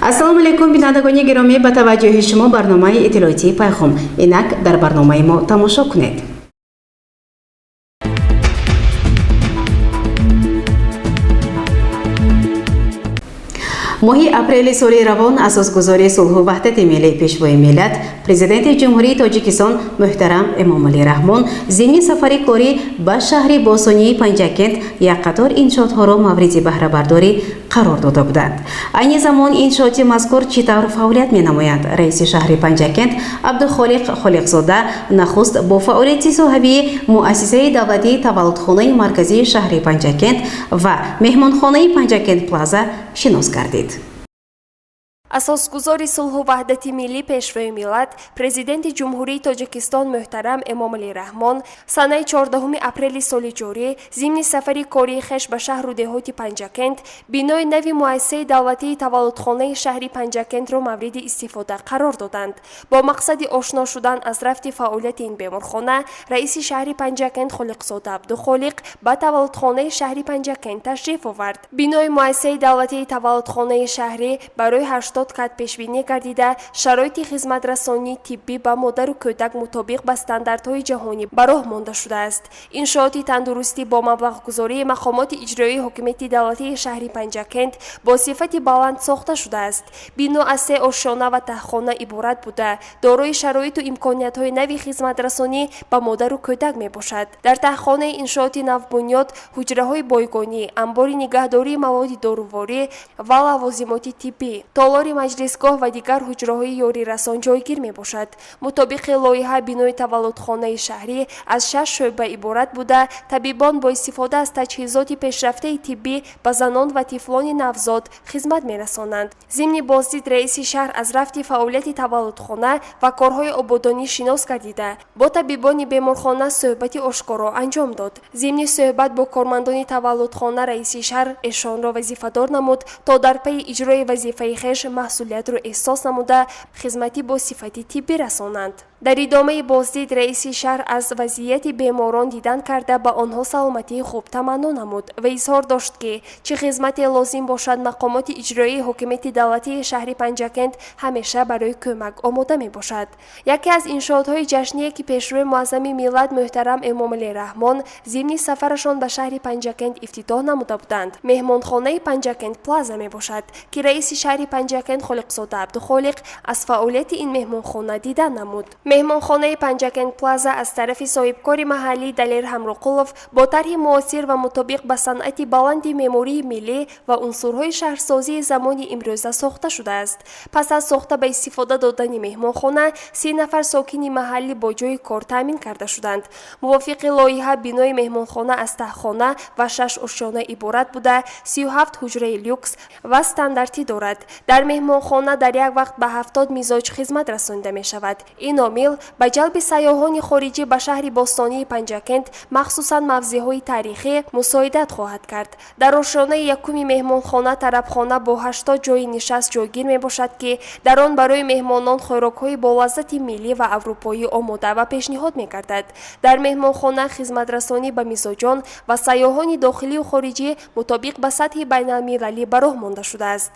Ассалому алайкум, бинандагони гиромӣ, ба таваҷҷӯҳи шумо барномаи иттилоотии Пайғом. Инак дар барномаи мо тамошо кунед. Моҳи апрели соли равон асосгузори сулҳу ваҳдати миллӣ, Пешвои миллат, Президенти Ҷумҳурии Тоҷикистон муҳтарам Эмомалӣ Раҳмон зимни сафари корӣ ба шаҳри бостонии Панҷакент як қатор иншоотҳоро мавриди баҳрабардорӣ қарор дода буданд. Айни замон иншооти мазкур чӣ тавр фаъолият менамоянд? Раиси шаҳри Панҷакент Абдухолиқ Холиқзода нахуст бо фаъолияти соҳавии муассисаи давлатии таваллудхонаи марказии шаҳри Панҷакент ва меҳмонхонаи Панҷакент Плаза шинос гардид. Асосгузори сулҳу ваҳдати миллӣ, Пешвои миллат, Президенти Ҷумҳурии Тоҷикистон муҳтарам Эмомалӣ Раҳмон санаи 14 апрели соли ҷорӣ зимни сафари кории хеш ба шаҳру деҳоти Панҷакент бинои нави муассисаи давлатии таваллудхонаи шаҳри Панҷакентро мавриди истифода қарор доданд. Бо мақсади ошно шудан аз рафти фаъолияти ин беморхона раиси шаҳри Панҷакент Холиқзода Абдухолиқ ба таваллудхонаи шаҳри Панҷакент ташриф овард. Бинои муассисаи давлатии таваллудхонаи шаҳрӣ барои 80 кат пешбинӣ гардида, шароити хизматрасонии тиббӣ ба модару кӯдак мутобиқ ба стандартҳои ҷаҳонӣ ба роҳ монда шудааст. Иншооти тандурустӣ бо маблағгузории мақомоти иҷроии ҳокимияти давлатии шаҳри Панҷакент бо сифати баланд сохта шудааст. Бино аз се ошёна ва таҳхона иборат буда, дорои шароиту имкониятҳои нави хизматрасонӣ ба модару кӯдак мебошад. Дар таҳхонаи иншооти навбунёд ҳуҷраҳои бойгонӣ, амбори нигаҳдории маводи доруворӣ ва лавозимоти тиббӣ, толори маҷлисгоҳ ва дигар ҳуҷраҳои ёрирасон ҷойгир мебошад. Мутобиқи лоиҳа, бинои таваллудхонаи шаҳрӣ аз шаш шӯъба иборат буда, табибон бо истифода аз таҷҳизоти пешрафтаи тиббӣ ба занон ва тифлони навзод хизмат мерасонанд. Зимни боздид раиси шаҳр аз рафти фаъолияти таваллудхона ва корҳои ободонӣ шинос гардида, бо табибони беморхона суҳбати ошкоро анҷом дод. Зимни суҳбат бо кормандони таваллудхона раиси шаҳр эшонро вазифадор намуд, то дар пайи иҷрои вазифаи хеш масъулиятро эҳсос намуда, хизмати бо сифати тиббӣ расонанд. Дар идомаи боздид раиси шаҳр аз вазъияти беморон дидан карда, ба онҳо саломатии хуб таманно намуд ва изҳор дошт, ки чӣ хизмате лозим бошад, мақомоти иҷроии ҳокимияти давлатии шаҳри Панҷакент ҳамеша барои кӯмак омода мебошад. Яке аз иншоотҳои ҷашние, ки Пешвои муаззами миллат муҳтарам Эмомалӣ Раҳмон зимни сафарашон ба шаҳри Панҷакент ифтитоҳ намуда буданд, меҳмонхонаи Панҷакент Плаза мебошад, ки раиси шаҳри Панҷакент Холиқзода Абдухолиқ аз фаъолияти ин меҳмонхона дидан намуд. Меҳмонхонаи Панҷакент Плаза аз тарафи соҳибкори маҳаллӣ Далер Ҳамроқулов бо тарҳи муосир ва мутобиқ ба санъати баланди меъмории миллӣ ва унсурҳои шаҳрсозии замони имрӯза сохта шудааст. Пас аз сохта ба истифода додани меҳмонхона 30 нафар сокини маҳаллӣ бо ҷойи кор таъмин карда шуданд. Мувофиқи лоиҳа, бинои меҳмонхона аз таҳхона ва шаш ошёна иборат буда, 37 ҳуҷраи люкс ва стандартӣ дорад. Дар меҳмонхона дар як вақт ба 70 мизоҷ хизмат расонида мешавад. Ин омил ба ҷалби сайёҳони хориҷӣ ба шаҳри бостонии Панҷакент, махсусан мавзеъҳои таърихӣ, мусоидат хоҳад кард. Дар ошёнаи якуми меҳмонхона тарабхона бо 80 ҷойи нишаст ҷойгир мебошад, ки дар он барои меҳмонон хӯрокҳои болаззати миллӣ ва аврупоӣ омода ва пешниҳод мегардад. Дар меҳмонхона хизматрасонӣ ба мизоҷон ва сайёҳони дохилию хориҷӣ мутобиқ ба сатҳи байналмилалӣ ба роҳ монда шудааст.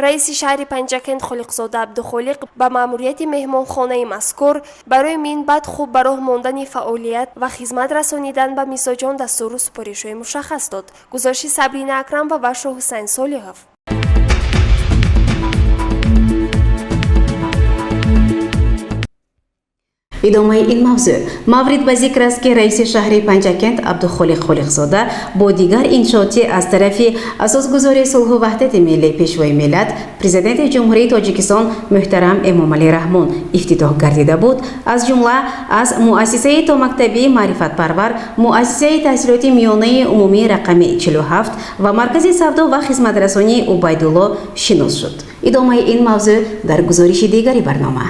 Раиси шаҳри Панҷакент Холиқзода Абдухолиқ ба маъмурияти меҳмонхонаи мазкур барои минбаъд хуб ба роҳ мондани фаъолият ва хизмат расонидан ба мизоҷон дастуру супоришҳои мушаххас дод. Гузориши Сабрина Акрамова ва Шоҳҳусайн Солиҳов. Идомаи ин мавзӯъ. Маврид ба зикр аст, ки раиси шаҳри Панҷакент Абдухолиқ Холиқзода бо дигар иншооти аз тарафи асосгузори сулҳу ваҳдати миллӣ, Пешвои миллат, Президенти Ҷумҳурии Тоҷикистон муҳтарам Эмомалӣ Раҳмон ифтитоҳ гардида буд, аз ҷумла аз муассисаи томактабии маърифатпарвар, муассисаи таҳсилоти миёнаи умумии рақами 47 ва маркази савдо ва хизматрасонии Убайдулло шинос шуд. Идомаи ин мавзӯъ дар гузориши дигари барнома.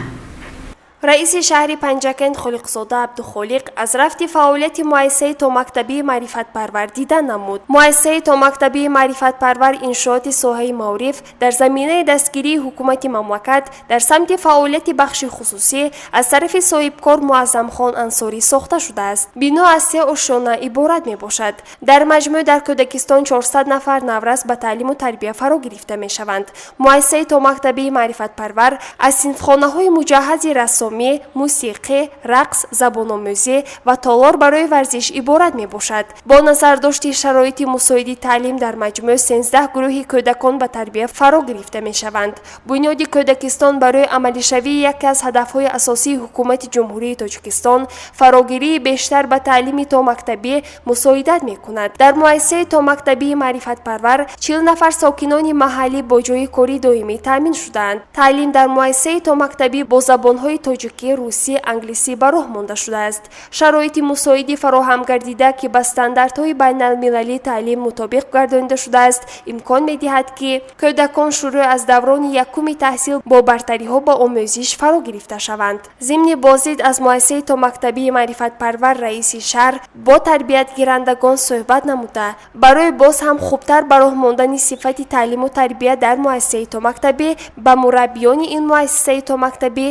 Раиси шаҳри Панҷакент Холиқзода Абдухолиқ аз рафти фаъолияти муассисаи томактабии маърифатпарвар дида намуд. Муассисаи томактабии маърифатпарвар иншооти соҳаи маориф дар заминаи дастгирии ҳукумати мамлакат дар самти фаъолияти бахши хусусӣ аз тарафи соҳибкор Муаззамхон Ансорӣ сохта шудааст. Бино аз се ошёна иборат мебошад. Дар маҷмӯъ дар кӯдакистон 400 нафар наврас ба таълиму тарбия фаро гирифта мешаванд. Муассисаи томактабии маърифатпарвар аз синфхонаҳои муҷаҳҳази рассомӣ, мусиқӣ, рақс, забономӯзӣ ва толор барои варзиш иборат мебошад. Бо назардошти шароити мусоиди таълим дар маҷмӯъ 13 гурӯҳи кӯдакон ба тарбия фаро гирифта мешаванд. Бунёди кӯдакистон барои амалишавии яке аз ҳадафҳои асосии ҳукумати Ҷумҳурии Тоҷикистон, фарогирии бештар ба таълими томактабӣ, мусоидат мекунад. Дар муассисаи томактабии маърифатпарвар 40 нафар сокинони маҳаллӣ бо ҷойи кори доимӣ таъмин шудаанд. Таълим дар муассисаи томактабӣ бо забонҳои тоҷикӣ, русӣ, англисӣ ба роҳ монда шудааст. Шароити мусоиди фароҳам гардида, ки ба стандартҳои байналмилалии таълим мутобиқ гардонида шудааст, имкон медиҳад, ки кӯдакон шурӯъ аз даврони якуми таҳсил бо бартариҳо ба омӯзиш фаро гирифта шаванд. Зимни боздид аз муассисаи томактабии маърифатпарвар раиси шаҳр бо тарбиятгирандагон суҳбат намуда, барои боз ҳам хубтар ба роҳ мондани сифати таълиму тарбия дар муассисаи томактабӣ ба мураббиёни ин муассисаи томактабӣ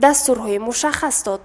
дастурҳои мушаххас дод.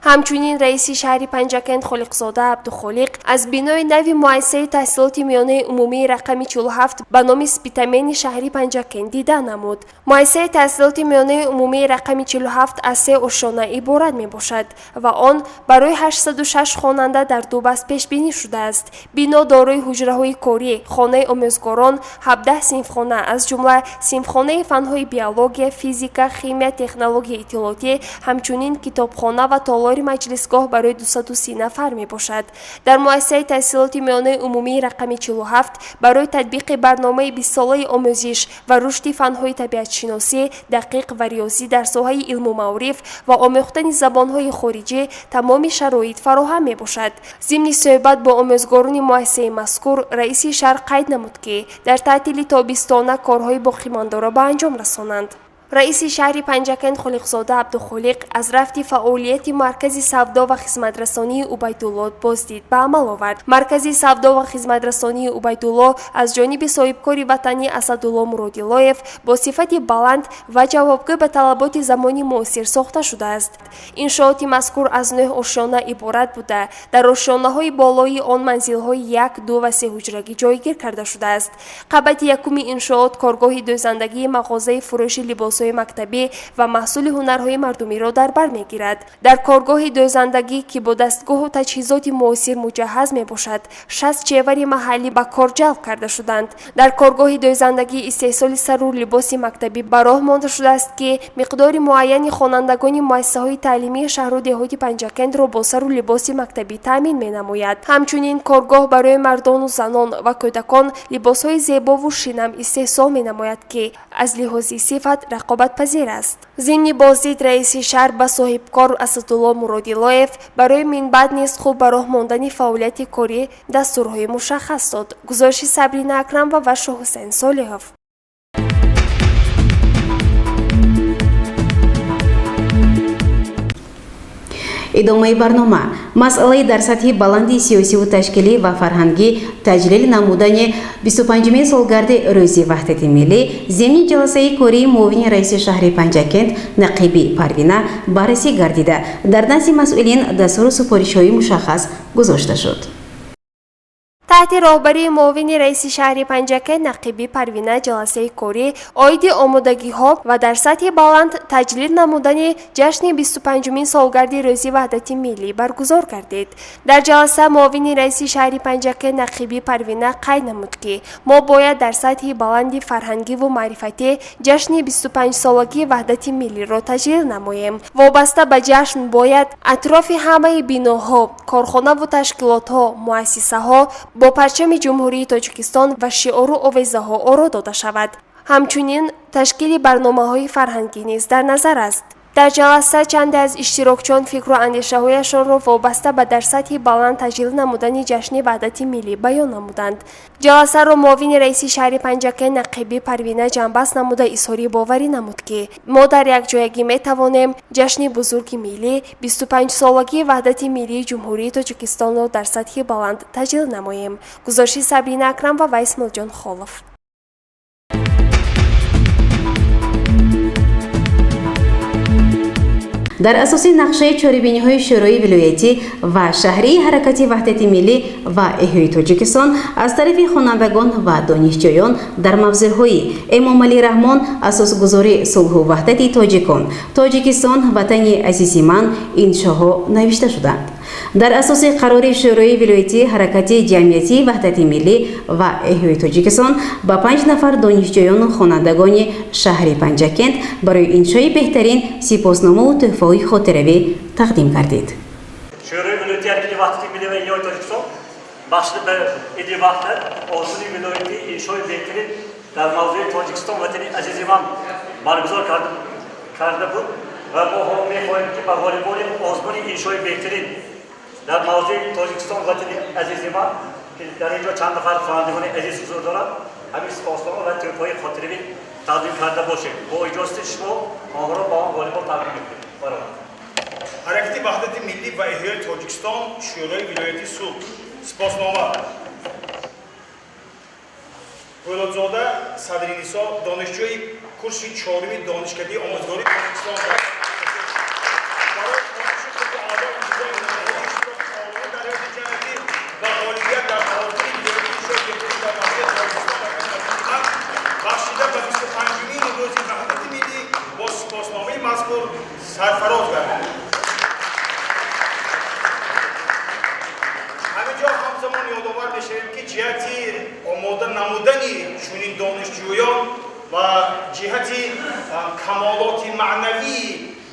Ҳамчунин раиси шаҳри Панҷакент Холиқзода Абдухолиқ аз бинои нави муассисаи таҳсилоти миёнаи умумии рақами 47 ба номи Спитамени шаҳри Панҷакент дида намуд. Муассисаи таҳсилоти миёнаи умумии рақами 47 аз се ошёна иборат мебошад ва он барои 806 хонанда дар ду баст пешбинӣ шудааст. Бино дорои ҳуҷраҳои корӣ, хонаи омӯзгорон, 17 синфхона, аз ҷумла синфхонаи фанҳои биология, физика, химия, технологияи иттилоотӣ, ҳамчунин китобхона ва толори маҷлисгоҳ барои 230 нафар мебошад. Дар муассисаи таҳсилоти миёнаи умумии рақами 47 барои татбиқи барномаи бистсолаи омӯзиш ва рушди фанҳои табиатшиносӣ, дақиқ ва риёзӣ дар соҳаи илму маориф ва омӯхтани забонҳои хориҷӣ тамоми шароит фароҳам мебошад. Зимни суҳбат бо омӯзгорони муассисаи мазкур раиси шаҳр қайд намуд, ки дар таътили тобистона корҳои боқимондаро ба анҷом расонанд. Раиси шаҳри Панҷакент Холиқзода Абдухолиқ аз рафти фаъолияти маркази савдо ва хизматрасонии Убайдулло боздид ба амал овард. Маркази савдо ва хизматрасонии Убайдулло аз ҷониби соҳибкори ватанӣ Асадулло Муродилоев бо сифати баланд ва ҷавобгӯ ба талаботи замони муосир сохта шудааст. Иншооти мазкур аз нӯҳ ошёна иборат буда, дар ошёнаҳои болои он манзилҳои як, ду ва се ҳуҷрагӣ ҷойгир карда шудааст. Қабати якуми иншоот коргоҳи дӯзандагии мағозаи фурӯши либосҳои мактабӣ ва маҳсули ҳунарҳои мардумиро дар бар мегирад. Дар коргоҳи дӯзандагӣ, ки бо дастгоҳу таҷҳизоти муосир муҷаҳҳаз мебошад, 60 чевари маҳаллӣ ба кор ҷалб карда шуданд. Дар коргоҳи дӯзандагӣ истеҳсоли сару либоси мактабӣ ба роҳ монда шудааст, ки миқдори муайяни хонандагони муассисаҳои таълимии шаҳру деҳоти Панҷакентро бо сару либоси мактабӣ таъмин менамояд. Ҳамчунин коргоҳ барои мардону занон ва кӯдакон либосҳои зебову шинам истеҳсол менамояд, ки аз лиҳози сифат рақобатпазир аст. Зимни боздид раиси шаҳр ба соҳибкор Асадулло Муродилоев барои минбаъд низ хуб ба роҳ мондани фаъолияти корӣ дастурҳои мушаххас дод. Гузориши Сабрина Акрамова ва Шоҳҳусайн Солиҳов. Идомаи барнома. Масъалаи дар сатҳи баланди сиёсиву ташкилӣ ва фарҳангӣ таҷлил намудани 25-умин солгарди Рӯзи ваҳдати миллӣ зимни ҷаласаи кории муовини раиси шаҳри Панҷакент Нақиби Парвина баррасӣ гардида, дар назди масъулин дастуру супоришҳои мушаххас гузошта шуд. Таҳти роҳбарии муовини раиси шаҳри Панҷакент Нақиби Парвина ҷаласаи корӣ оиди омодагиҳо ва дар сатҳи баланд таҷлил намудани ҷашни 25-умин солгарди Рӯзи ваҳдати миллӣ баргузор гардид. Дар ҷаласа муовини раиси шаҳри Панҷакент Нақиби Парвина қайд намуд, ки мо бояд дар сатҳи баланди фарҳангиву маърифатӣ ҷашни 25-солагии ваҳдати миллиро таҷлил намоем. Вобаста ба ҷашн бояд атрофи ҳамаи биноҳо, корхонаву ташкилотҳо, муассисаҳо бо парчами Ҷумҳурии Тоҷикистон ва шиору овезаҳо оро дода шавад. Ҳамчунин ташкили барномаҳои фарҳангӣ низ дар назар аст. Дар ҷаласа чанде аз иштирокчиён фикру андешаҳояшонро вобаста ба дар сатҳи баланд таҷлил намудани ҷашни ваҳдати миллӣ баён намуданд. Ҷаласаро муовини раиси шаҳри Панҷакент Нақибӣ Парвина ҷамъбаст намуда изҳори боварӣ намуд, ки мо дар якҷоягӣ метавонем ҷашни бузурги миллӣ 25-солагии ваҳдати миллии Ҷумҳурии Тоҷикистонро дар сатҳи баланд таҷлил намоем. Гузориши Сабрина Акрамова ва Исмоилҷон Холов. Дар асоси нақшаи чорабиниҳои Шӯрои вилоятӣ ва шаҳрии Ҳаракати ваҳдати миллӣ ва эҳёи Тоҷикистон аз тарафи хонандагон ва донишҷӯён дар мавзӯъҳои Эмомалӣ Раҳмон, асосгузори сулҳу ваҳдати тоҷикон, Тоҷикистон ватани азизи ман иншоҳо навишта шуданд. Дар асоси қарори Шӯрои вилоятии Ҳаракати ҷамъиятии ваҳдати миллӣ ва эҳёи Тоҷикистон ба 5 нафар донишҷӯёну хонандагони шаҳри Панҷакент барои иншои беҳтарин сипосномаву тӯҳфаҳои хотиравӣ тақдим гардид. Шӯрои вилоятии Ҳаракати ваҳдати миллӣ ва эҳёи Тоҷикистон бахшида ба иди ваҳдат озмуни вилоятии иншои беҳтарин дар мавзӯи Тоҷикистон ватани азизи ман баргузор карда буд ва мо мехоҳем, ки ба ғолибони озмуни иншои беҳтарин дар мавзӯи Тоҷикистон ватани азизи ман, ки дар ин ҷо чанд нафар хонандагони азиз ҳузур доранд, ҳамин сипоснома ва тӯҳфаҳои хотиравӣ тақдим карда бошем. Бо иҷозати шумо онҳоро ба он ғолибон тақдим мекунем. Баробар. Ҳаракати ваҳдати миллӣ ва эҳёи Тоҷикистон, Шӯрои вилоятии Суғд. Сипоснома. Пӯлодзода Садринисо, донишҷӯи курси чоруми Донишкадаи омӯзгории Тоҷикистон, барои хониши хуби аъло, интизоми намунаи, иштироки фаъолона дар ҳаёти ҷамъиятӣ ва ғолибият дар озмуни вилоятии иншои беҳтарин дар мавзӯи Тоҷикистон ватани азизи ман, бахшида ба 25-умин рӯзи ваҳдати миллӣ, бо сипосномаи мазкур сарфароз гардид. Ҳамин ҷо ҳамзамон ёдовар мешавем, ки ҷиҳати омода намудани чунин донишҷӯён ва ҷиҳати камолоти маънавии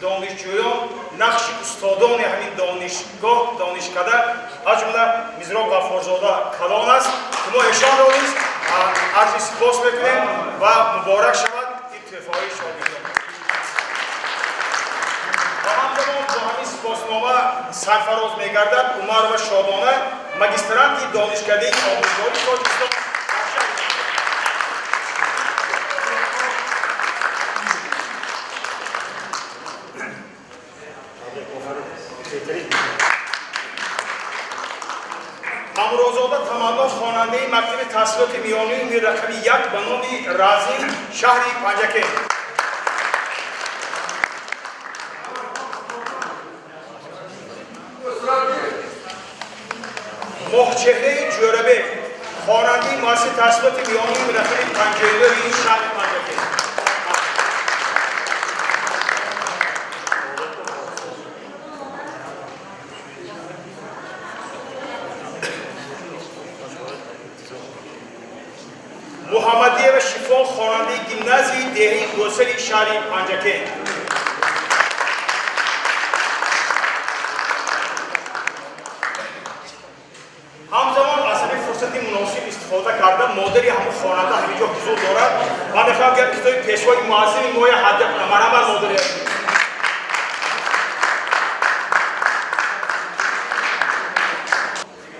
донишҷӯён нақши устодони ҳамин донишгоҳ, донишкада, аз ҷумла Мизроб Ғаффорзода калон аст, ки мо эшонро низ арзи сипос мекунем ва муборак шавад ин тӯҳфаҳои шогирдон. Ва ҳамзамон бо ҳамин сипоснома сарфароз мегардад Умарова Шодона, магистранти Донишкадаи омӯзгории Тоҷикистон дар шаҳри. Беҳтарин. Мамурозода Таманно, хонандаи мактаби таҳсилоти миёнаи рақами 1 ба номи Разим шаҳри Панҷакент. Моҳчеҳраи Ҷӯрабек, хонандаи муассисаи таҳсилоти миёнаи рақами 59 шаҳри Панҷакент. Муҳаммадиева Шифо, хонандаи гимназияи деҳаи Гӯсари шаҳри Панҷакент. Ҳамзамон аз ҳамин фурсати муносиб истифода карда, модари ҳамон хонанда ҳамин ҷо ҳузур дорад. Ман мехоҳам як китоби пешвои муаззами моя ҳадя кунам. Марҳамат, модари азиз.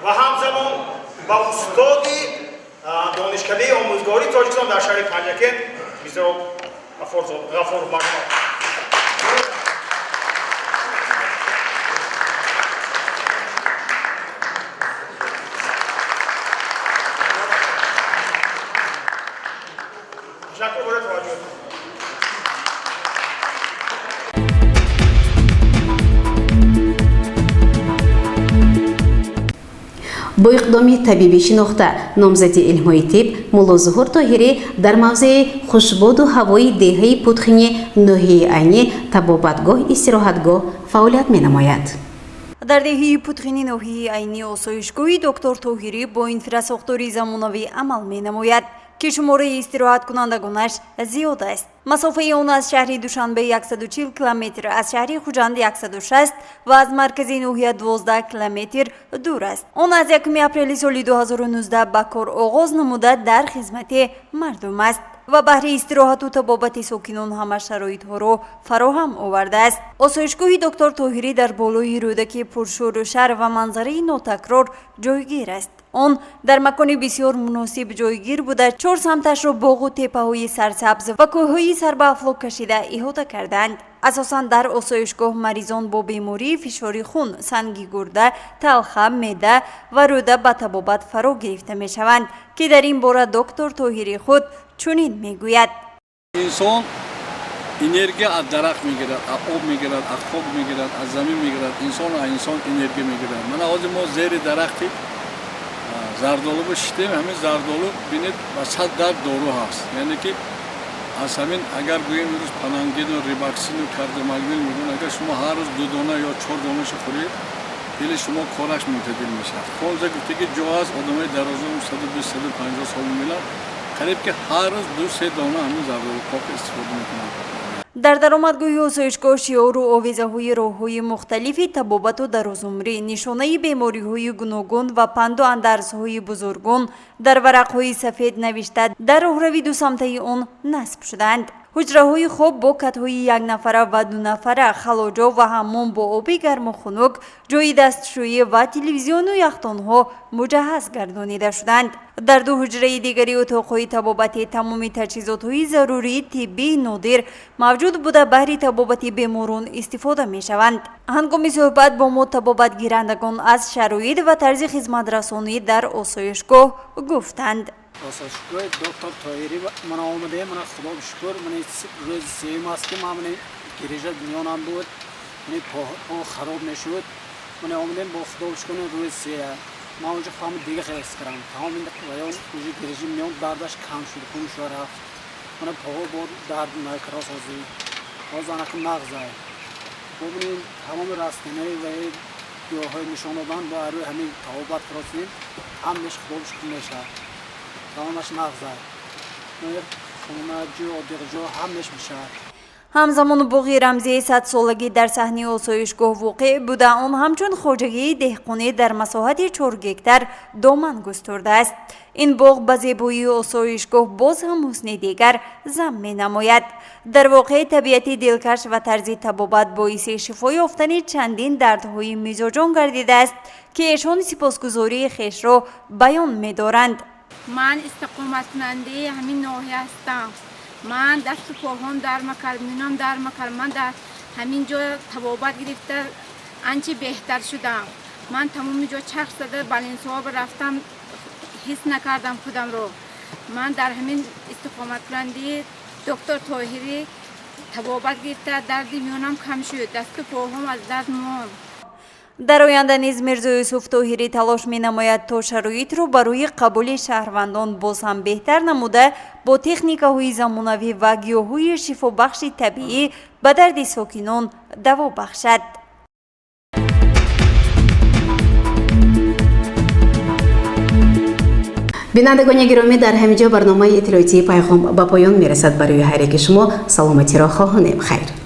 Ва ҳамзамон ба устоди Донишкадаи омӯзгории Тоҷикистон дар шаҳри Панҷакент Мизроб Ғаффоров. Марҳамат. Ташаккур барои таваҷҷӯҳатон. Бо иқдоми табибӣ шинохта, номзади илмҳои тиб Муллозуҳур Тоҳирӣ дар мавзеи хушбоду ҳавои деҳаи Путхини ноҳияи Айнӣ табобатгоҳ, истироҳатгоҳ фаъолият менамояд. Дар деҳаи Путхини ноҳияи Айнӣ осоишгоҳи доктор Тоҳирӣ бо инфрасохтори замонавӣ амал менамояд, ки шумораи истироҳаткунандагонаш зиёд аст. Масофаи он аз шаҳри Душанбе 140 километр, аз шаҳри Хуҷанд 160 ва аз маркази ноҳия 12 километр дур аст. Он аз 1 апрели соли 2019 ба кор оғоз намуда, дар хизмати мардум аст. Ва баҳри истироҳату табобати сокинон ҳама шароитҳоро фароҳам овардааст. Осоишгоҳи доктор Тоҳирӣ дар болои рӯдаки пуршӯру шар ва манзараи нотакрор ҷойгир аст. Он дар макони бисёр муносиб ҷойгир буда, чор самташро боғу теппаҳои сарсабз ва кӯҳҳои сарбаафлок кашида иҳота кардаанд. Асосан дар осоишгоҳ маризон бо бемории фишори хун, санги гурда, талха, меъда ва рӯда ба табобат фаро гирифта мешаванд, ки дар ин бора доктор Тоҳирӣ худ чунин мегӯяд. Инсон энергия аз дарахт мегирад, аз об мегирад, аз хок мегирад, аз замин мегирад. Инсон аз инсон энергия мегирад. Мана ҳозир мо зери дарахти зардолу шиштем. Ҳамин зардолу, бинед, ба 100 дард дору ҳаст. Яъне ки аз ҳамин, агар гӯем, имрӯз панангину, рибаксину, кардиомагнил мегӯн, агар шумо ҳар рӯз ду дона ё чор донаша хӯред, дили шумо кораш мӯътадил мешавад. Холза гуфте ки ҷо ҳаст, одамои дарозумр 120, 150 сол мемиранд, қариб ки ҳар рӯз ду се дона ҳамин зардолу қоқ истифода мекунанд. Дар даромадгоҳи осоишгоҳ шиору овезаҳои роҳҳои мухталифи табобату дарозумрӣ, нишонаи бемориҳои гуногун ва панду андарзҳои бузургон дар варақҳои сафед навишта дар роҳрави дусамтаи он насб шудаанд. Ҳуҷраҳои хоб бо катҳои якнафара ва дунафара, халоҷо ва ҳаммом бо оби гарму хунук, ҷои дастшӯӣ ва телевизиону яхдонҳо муҷаҳҳаз гардонида шуданд. Дар ду ҳуҷраи дигари утоқҳои табобатӣ тамоми таҷҳизотҳои зарурии тиббии нодир мавҷуд буда, баҳри табобати беморон истифода мешаванд. Ҳангоми суҳбат бо мо табобатгирандагон аз шароит ва тарзи хизматрасонӣ дар осоишгоҳ гуфтанд. Осоишгоҳи доктор Тоҳирӣ мана омадаем. Мана, Худо шукр, мана рӯзи сеюм аст, ки ман мана гирижа миёнам буд, мана по хароб мешуд. Мана омадем, бо Худо шукр, рӯзи сея ман уже худам дига хел ҳис кардам. Тамоми ваён уже гирижи миён дардаш кам шуд, гум шуда рафт. Мана поҳо бо дард накарос, ҳозир ҳозир анаки нағзай. Бубинед, тамоми растаниҳои ва гиёҳҳои нишон додан, бо рӯи ҳамин табобат каросем, ҳамаш, Худо шукр, мешавад. Тамомаш нағзай, хона, ҷо, одиқҷо ҳамаш мешавад. Ҳамзамон боғи рамзии садсолагӣ дар саҳни осоишгоҳ воқеъ буда, он ҳамчун хоҷагии деҳқонӣ дар масоҳати 4 гектар доман густурдааст. Ин боғ ба зебоии осоишгоҳ боз ҳам ҳусни дигар зам менамояд. Дар воқеъ, табиати дилкаш ва тарзи табобат боиси шифо ёфтани чандин дардҳои мизоҷон гардидааст, ки эшон сипосгузории хешро баён медоранд. Ман истиқоматкунандаи ҳамин ноҳия ҳастам. Ман дасту поҳом дард мекард, миёнам дард мекард. Ман дар ҳамин ҷо табобат гирифта, анчи беҳтар шудам. Ман тамоми ҷо чарх зада, больницаҳо рафтам, ҳис накардам худамро. Ман дар ҳамин истиқоматкунандаи доктор Тоҳирӣ табобат гирифта, дарди миёнам кам шуд, дасту поҳом аз дард монд. Дар оянда низ Мирзо Юсуф Тоҳирӣ талош менамояд, то шароитро барои қабули шаҳрвандон боз ҳам беҳтар намуда, бо техникаҳои замонавӣ ва гиёҳҳои шифобахши табиӣ ба дарди сокинон даво бахшад. Бинандагони гиромӣ, дар ҳамин ҷо барномаи иттилоотии «Пайғом» ба поён мерасад. Барои ҳар яки шумо саломатиро хоҳонем. Хайр.